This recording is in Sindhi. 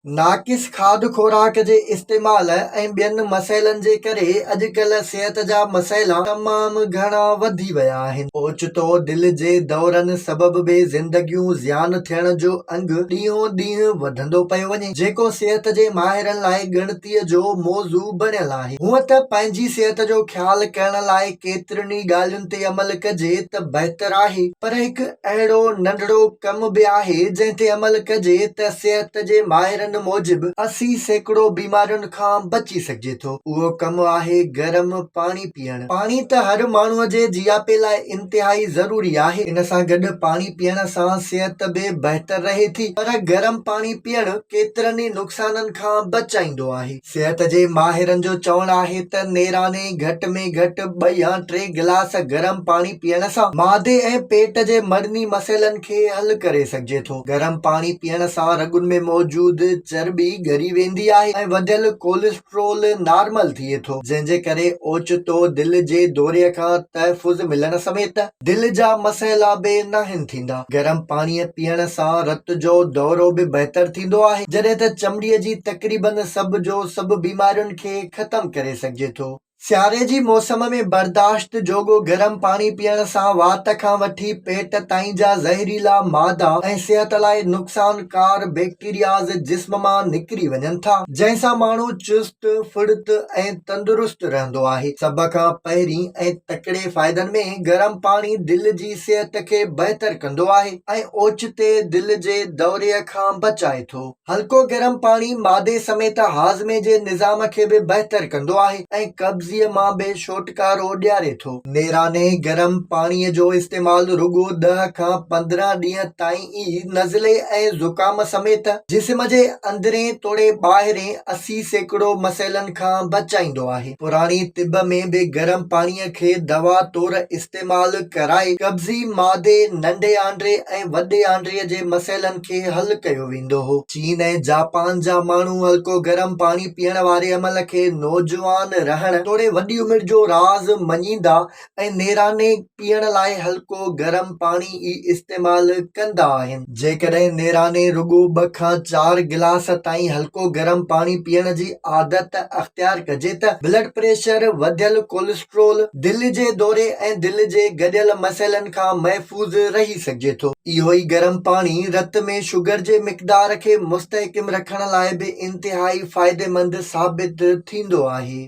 ناقص کاڌ خوراڪ جي استعمال ۽ ٻين مسئلن جي ڪري اڄڪلهه صحت جا مسئلا تمام گهڻا وڌي ويا آهن. اوچتو دل جي دورن سبب به زندگيون زيان ٿيڻ جو انگ ڏينهون ڏينهن وڌندو پيو وڃي، جيڪو صحت جي ماهرن لاء ڳڻتيء جو موضوع بڻيل آهي. هونء ته پنهنجي صحت جو خيال ڪرڻ لاء ڪيترين ئي ڳالهين تي عمل ڪجي ته بهتر آهي، پر هڪ اهڙو ننڍڙو ڪم به آهي جنهن تي عمل ڪجي ته صحت جي ماهرن موجب 80% بيمارين کان بچي سگهجي ٿو. اهو ڪم آهي گرم پاڻي پيئڻ. پاڻي ته هر ماڻهو جي جياپي لاء انتهائي ضروري آهي. ان سان گڏ پاڻي پيئڻ سان صحت به بهتر رهي ٿي پر گرم پاڻي پيئڻ ڪيترن ئي نقصانن کان بچائيندو آهي. صحت جي ماهرن جو چوڻ آهي ته نيراني گهٽ ۾ گهٽ ٻه يا ٽي گلاس گرم پاڻي پيئڻ سان معدي ۽ پيٽ جي مڙني مسئلن کي حل ڪري سگهجي ٿو. گرم پاڻي پيئڻ سان رڳن ۾ موجود چرٻي ڳري ويندي آهي ۽ وڌيل ڪولسٽرول نارمل ٿئي ٿو، جنهن جي ڪري اوچتو دل جي دوري کان تحفظ ملڻ سميت دل جا مسئلا به ناهن ٿيندا. گرم پاڻي پيئڻ سان رت جو دورو به بهتر ٿيندو آهي، جڏهن ته چمڙي جي تقريبن سڀ جو سڀ بيمارين کي ختم ڪري سگهجي ٿو. سياري جي موسم ۾ برداشت جوڳو گرم پاڻي پيئڻ سان وات کان وٺي پيٽ تائين جا زهريلا مادا ۽ صحت لاء نقصانڪار بيڪٽيرياز جسم مان نڪري وڃن ٿا، جنهن سان ماڻهو چست، ڦڙت ۽ تندرست رهندو آهي. سڀ کان پهرين ۽ تڪڙي فائدن ۾ گرم پاڻي دل جي صحت کي بهتر ڪندو آهي ۽ اوچتي دل جي دوري کان بچائي ٿو. هلڪو گرم پاڻي معدي سميت هاضمي جي نظام کي به بهتر ڪندو آهي ۽ قبضيء مان به ڇوٽڪارو ڏياري ٿو. نيراني گرم پاڻي جو استعمال رڳو ڏهه کان 15 ڏينهن تائين ئي نزلي ۽ زڪام سميت جسم جي اندرين توڙي ٻاهرين 80% مسئلن کان بچائيندو آهي. پراڻي طب ۾ به گرم پاڻيء کي دوا طور استعمال ڪرائي قبضي، معدي، ننڍي آنڊري ۽ وڏي آنڊري جي مسئلن کي حل ڪيو ويندو هو. چين ۽ جاپان جا ماڻهو هلڪو گرم پاڻي پيئڻ واري عمل کي نوجوان رهڻ توڙي وڏي عمر جو راز مڃيندا ۽ نيراني پيئڻ لاء هلڪو گرم پاڻي ئي استعمال ڪندا آهن. جيڪڏهن نيراني رڳو ٻه کان چار گلاس تائين هلڪو گرم پاڻي پيئڻ جي عادت اختيار ڪجي ته بلڊ پريشر، وڌيل ڪولسٽرول، دل جي دوري ۽ دل جي گڏيل مسئلن کان محفوظ رهي سگهجي ٿو. اهو ئي گرم پاڻي رت ۾ شگر جي مقدار کي مستحڪم رکڻ لاء به انتهائي فائديمند ثابت ٿيندو آهي.